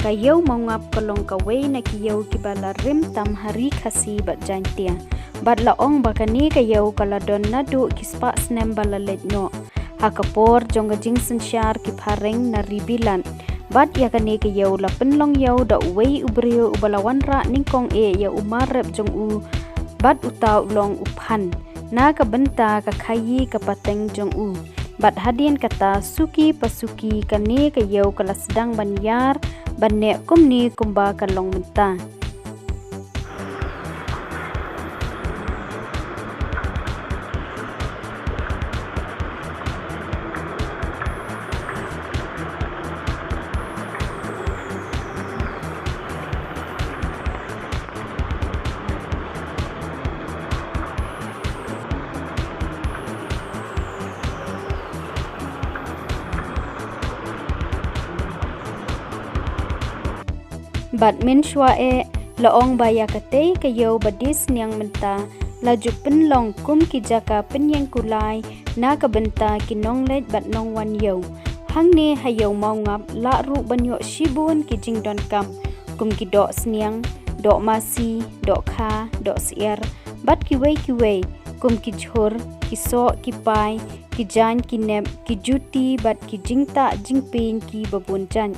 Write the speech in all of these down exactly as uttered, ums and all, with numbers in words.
Ka ïew Mawngap ka long kawei na ki ïew kiba la rim tam ha Ri Khasi bad Jaiñtia. Bad la ong ba kane ka ïew ka la don naduh ki spah snem ba la leit noh. Ha ka por jong ka jingsynshar ki phareng na Ri Bilat. Bad ïa kane ka ïew la pynlong ïew da uwei u briew uba la wanrah nyngkong eh ïa u mar rep jong u. Bad uta u long u Phan. Na ka bynta ka khaïi ka pateng jong u. Bad hadien kata suki pa suki kane ka ïew ka la sdang ban ïar, ban neh kumne kumba ka long mynta. Bad mynshuwa eh, la ong ba ïa katei ka ïew ba die sniang mynta, la ju pynlong kum ki jaka pynïeng kulai, na ka bynta ki nongleit bad nongwan ïew. Hangne ha ïew Mawngap lah ruh ban ïoh shibun ki jingdonkam, kum ki doh sniang, doh masi, doh kha, doh syiar, bad kiwei kiwei, kum ki jhur, ki soh, ki pai, ki jaiñ, ki nep, ki juti, bad ki jingtah jingpieñ kiba bun jait.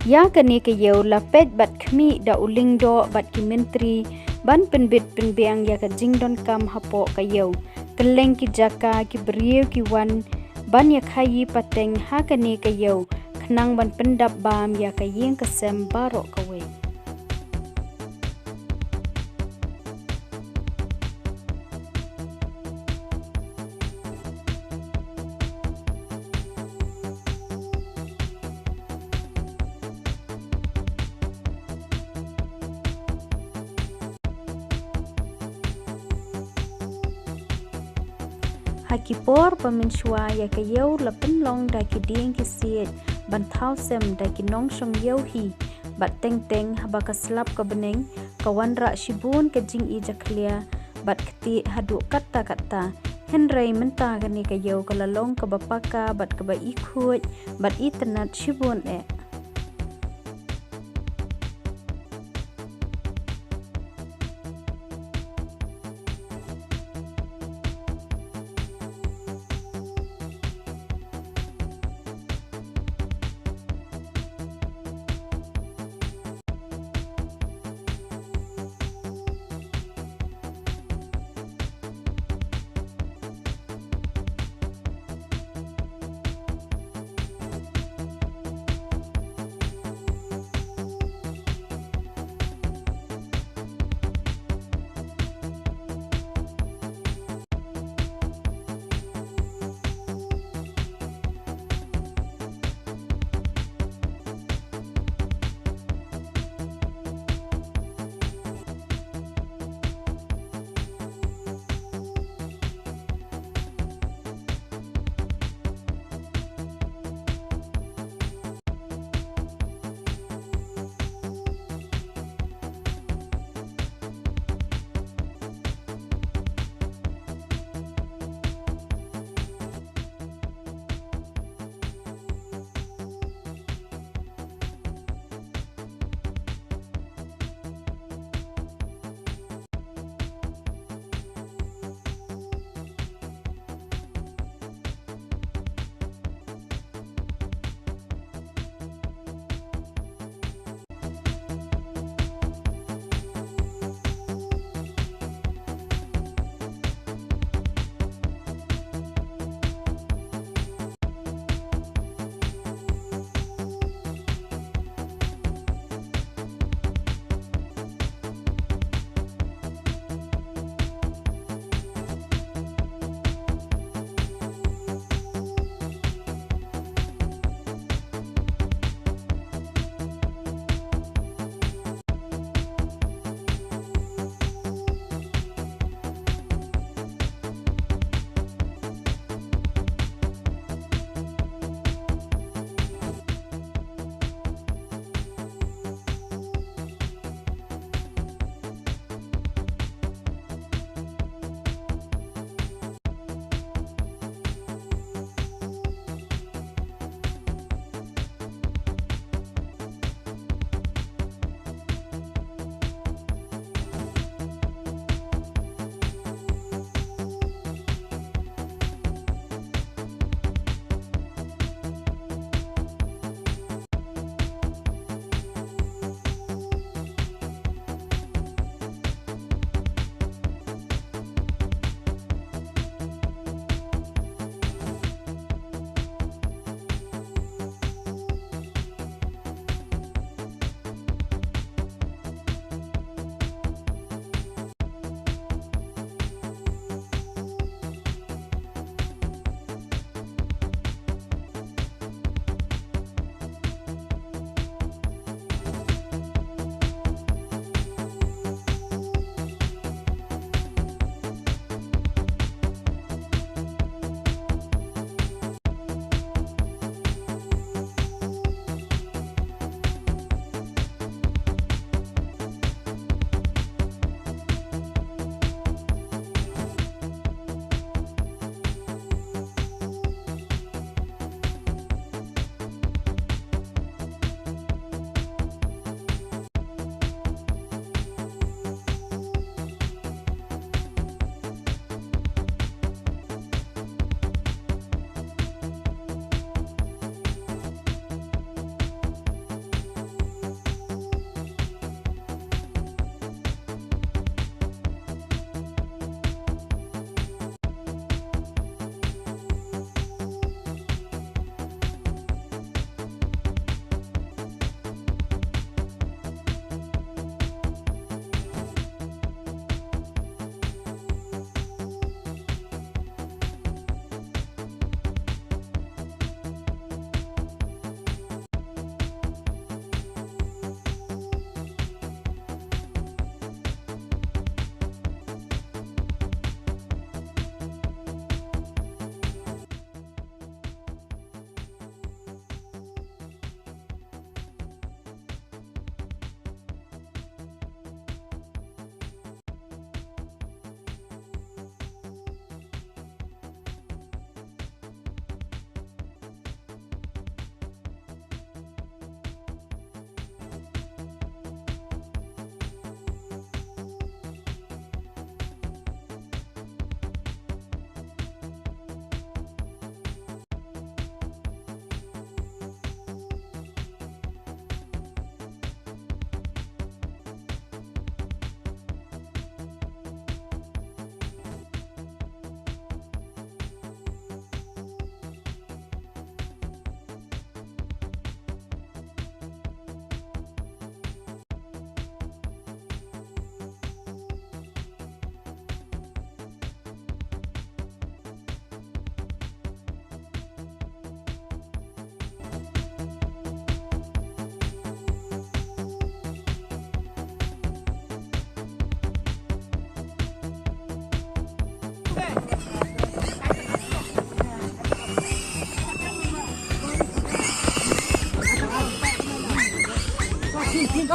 Ïa kane ka ïew la peit bad khmih da u lyngdoh bad ki myntri, ban pynbit pynbiang ïa ka jingdonkam hapoh ka ïew. Kylleng ki jaka ki briew ki wan, ban ïa khaïi pateng ha kane ka ïew, khnang ban pyndap bam ïa ka ïing ka sem baroh kawei. Ha ki por ba mynshuwa ïa ka ïew la pynlong da ki dieng ki siej ban thaw sem da ki nongshong ïew hi, bad teng teng haba ka slap ka bneng, ka wanrah shibun ka jingi jakhlia, bad ktieh haduh katta katta. Hynrei mynta kane ka ïew ka la long kaba paka bad kaba i khuid, bad i tynnad shibun eh.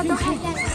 Ito.